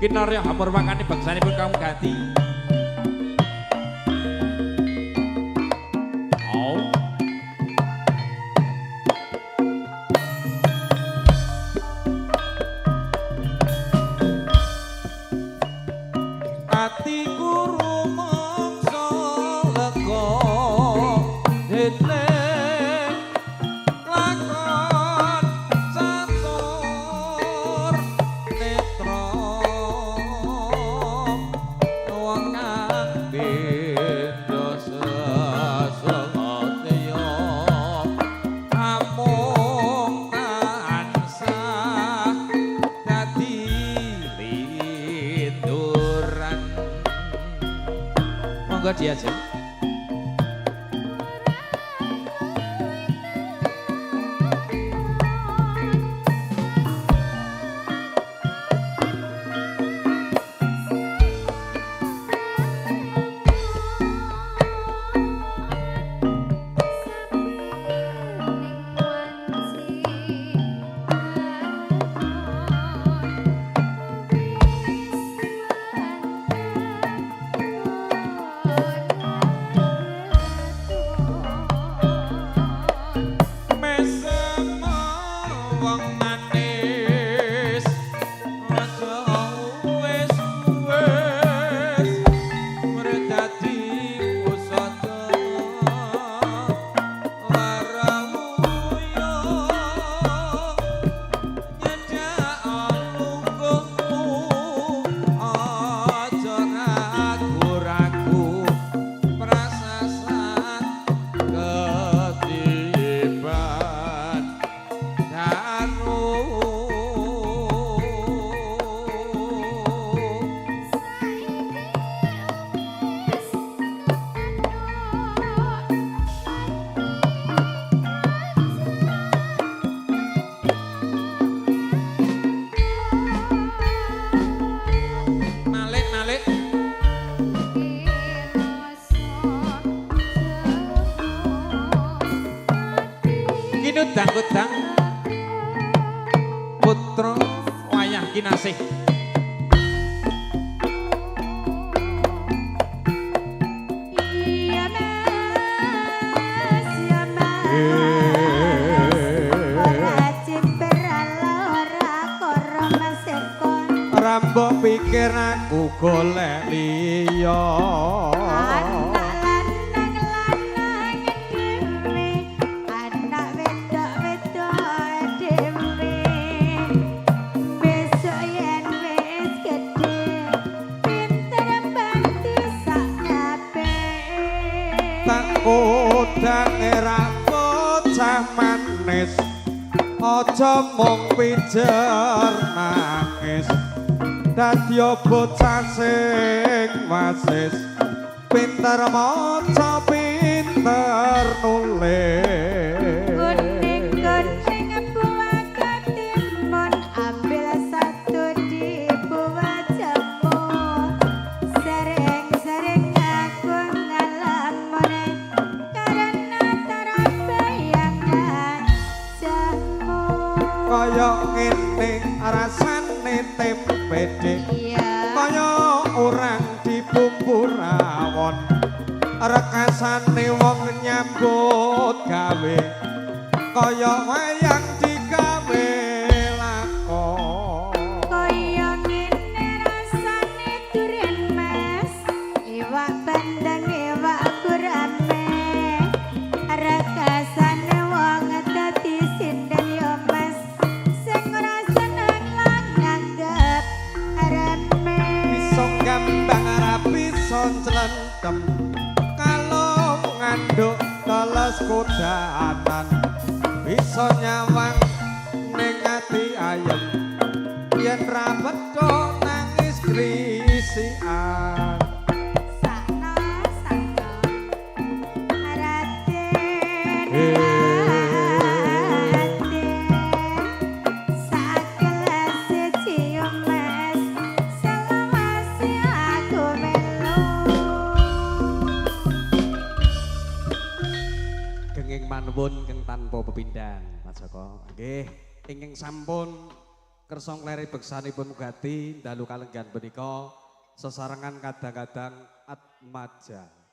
Kinarya hamurwakane bangsanipun kaum Gati. Oh. Atiku rumangsa lega dene lakon catur netra wong kang beda sesengatiya amung tansah dadi linduran. Monggo diajeng. Mesem wong manis aja wis wis mredadi pusaka warawuya nyedak lungguhmu aja ragu-ragu prasasat ketiban daru. Malik malik kinudang-udang putra wayah kinasih. Iya Mas, ya Mas, ora ciper ora koro Mas Ekon. Rambo pikir aku golek liya. Anak lanang lanang dhewe, anak wedok wedok dhewe. Besok yen wis gedhe, pinter bantu sak kabeh. Tak udange ra bocah manis, aja mung pijer nangis. Dadi bocah sing wasis, pinter maca pinter nulis. Kuning kuning buah ketimun, ambil satu di buah jemu. Sering-sering aku ngalamun, karena terbayang wajahmu. Kaya ngene rasane tempe dik, Iya. kaya orang dibumbu rawon, rekasane wong nyambut gawe kaya wayang digawe lakon. Kaya ngene rasane duren Mas, iwak bandeng iwak gurame, rekasane wong dadi sinden yo Mas, sing ora seneng lan nganggep remeh. Bisa gambang ora bisa clentem, kalung nganduk teles kudanan, bisa nyawang ning ati ayem yen ra petuk nangis grisikan. Sakno sakno Raden Raden, sakelase cium Mas, selawase aku melu. Genging manuwun keng tanpa pepindhan Mas Joko. Nggih, ingkang sampun Kersa ngleri beksanipun Mugati dalu kalenggan punika sesarengan kadang-kadang Atmaja.